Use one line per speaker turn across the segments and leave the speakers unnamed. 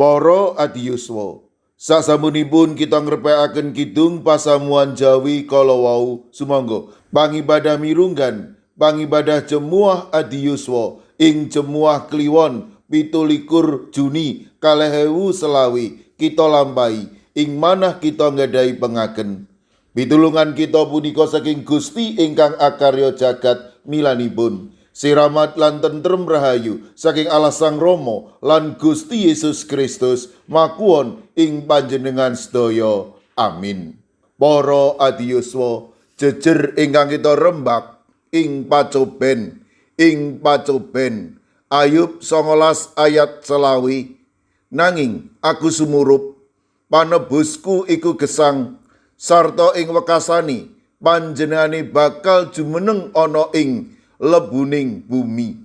Para adiyuswa, sasampunipun kita ngrepekaken kidung pasamuan Jawi kala wau, sumangga pangibadah mirunggan pangibadah Jemuah Adiyuswa ing Jemuah Kliwon 27 Juni 2025 kita lampahi ing manah kita nggadahi pengaken. Pitulungan kita punika saking Gusti ingkang akarya jagat milanipun. Siramat lan tentrem rahayu saking Allah Sang Rama lan Gusti Yesus Kristus makuwon ing panjenengan sedaya. Amin. Para adiyuswa, jejer ingkang kita rembak ing pacoben, ing pacoben Ayub 19 ayat 25, nanging aku sumurup, panebusku iku gesang, sarta ing wekasani panjenengane bakal jumeneng ana ing lebuning bumi.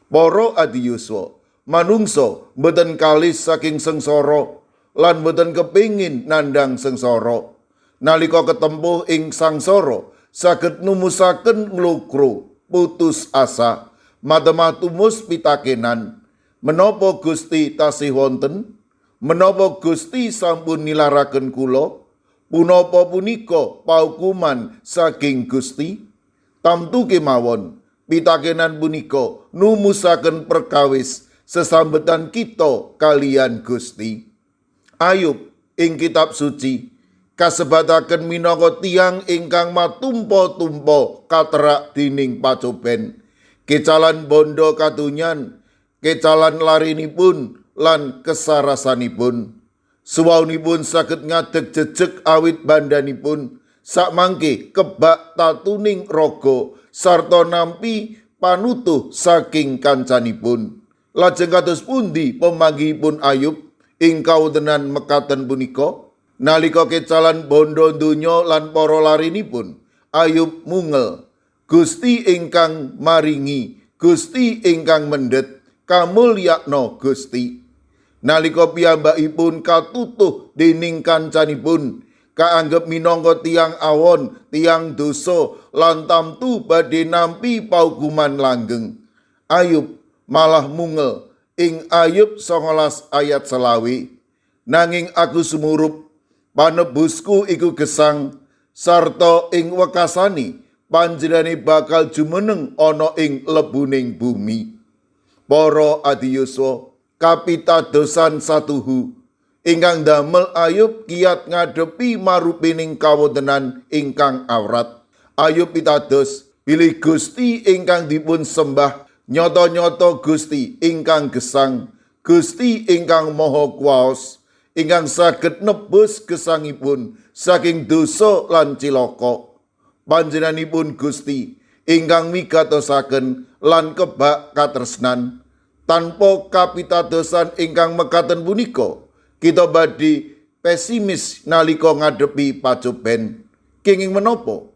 Para adiyuswa, manungsa mboten kalis saking sengsara lan mboten kepingin nandhang sengsara. Nalika ketempuh ing sangsara, saged numusaken nglokro, putus asa, matemah tumus pitakenan, menapa Gusti tasih wonten? Menapa Gusti sampun nilaraken kula? Punapa punika paukuman saking Gusti? Tamtu kemawon pitakenan punika numusaken perkawis sesambetan kita kalian Gusti. Ayub ing kitab suci kasebataken minangka tiyang ingkang matumpa-tumpa katerak dening pacoben. Kecalan bondo kadonyan, kecalan larinipun lan kesarasanipun. Suwaunipun saged ngadeg jejeg awit bandanipun, sakmangke kebak tatuning raga sarta nampi panutuh saking kancanipun. Lajeng kados pundi pemanggihipun Ayub ing kawontenan mekaten punika? Nalika kecalan bondo donya lan para larinipun, Ayub mungel, Gusti ingkang maringi, Gusti ingkang mendhet, kamulyakna Gusti. Nalika piyambakipun katutuh dening kancanipun, kaanggep minangka tiyang awon, tiyang dosa lan tamtu badhe nampi paukuman langgeng, Ayub malah mungel ing Ayub 19 ayat 25. Nanging aku sumurup, panebusku iku gesang, sarta ing wekasani panjenengane bakal jumeneng ana ing lebuning bumi. Para adiyuswa, kapitadosan satuhu ingkang damel Ayub kiat ngadepi marupining kawontenan ingkang awrat. Ayub pitados bilih Gusti ingkang dipun sembah nyata-nyata Gusti ingkang gesang, Gusti ingkang maha kuwaos, ingkang saged nebus gesangipun saking dosa lan cilaka. Panjenenganipun Gusti ingkang migatosaken lan kebak katresnan. Tanpa kapitadosan ingkang mekaten punika, kita badhe pesimis nalika ngadepi pacoben. Kenging menapa?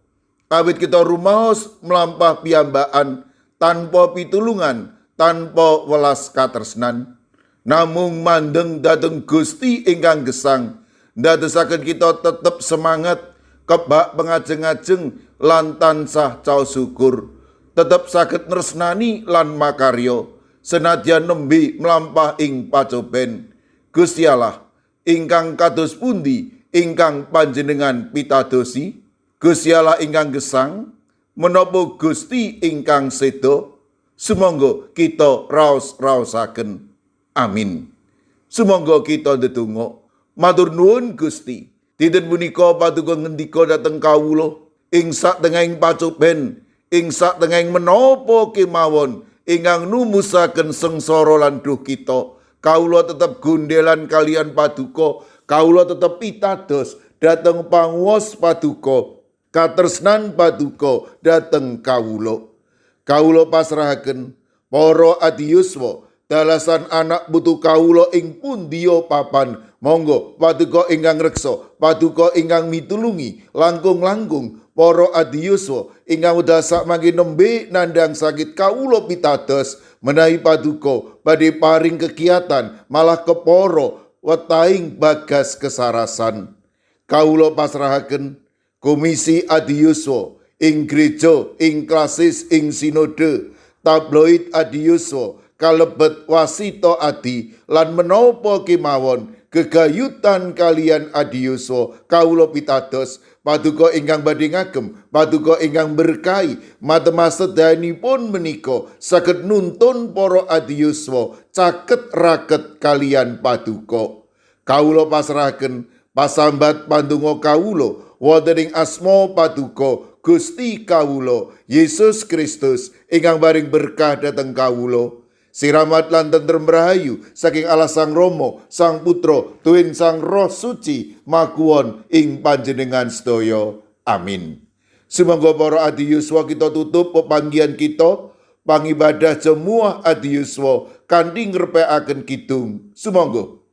Awit kita rumaos mlampah piyambakan tanpa pitulungan, tanpa welas katresnan. Namung mandeng dhateng Gusti ingkang gesang, ndadosaken kita tetep semangat, kebak pengajeng-ajeng lan tansah caos syukur, tetep saged nresnani lan makarya senadyan nembe mlampah ing pacoben. Gusti Allah ingkang kados pundi ingkang panjenengan pitadosi? Gusti Allah ingkang gesang, menapa Gusti ingkang seda? Sumangga kita raos-raosaken. Amin. Sumangga kita ndedonga. Matur nuwun, Gusti. Dinten punika paduka ngendika dhateng kawula ing satengahing pacoben, ing satengahing menapa kemawon ingkang numusaken sengsara lan duh kita. Kawula tetep gondelan kalian paduka, kawula tetep pitados dhateng panguwas paduka, katresnan paduka dhateng kawula. Kawula pasrahaken para adiyuswa dalasan anak putu kawula ing pundiya papan. Monggo paduka ingkang reksa, paduka ingkang mitulungi langkung-langkung para adiyuswa ingkang wekdal sakmangke nembe nandhang sakit, kawula pitados menawi paduka badhe paring kegiatan malah kepara wetahing bagas kesarasan. Kawula pasrahaken komisi adiyuswa ing gereja, ing klasis, ing sinode, tabloid adiyuswa. Kalebet wasita adi lan menapa kemawon gegayutan kalian adiyuswa kawula pitados paduka ingkang badhe ngagem, paduka ingkang berkahi matemasedanipun menika saged nuntun para adiyuswa caket raket kalian paduka. Kawula pasrahaken pasambat pandonga kawula wonten ing asma paduka Gusti kawula Yesus Kristus ingkang paring berkah dhateng kawula. Siramat lan tentrem rahayu saking Allah Sang Rama, Sang Putra, tuwin Sang Roh Suci makuwon ing panjenengan sedaya. Amin. Sumangga para adiyuswa, kita tutup pepanggihan kita pangibadah jemuah adiyuswa kanthi ngrepekaken kidung. Sumangga.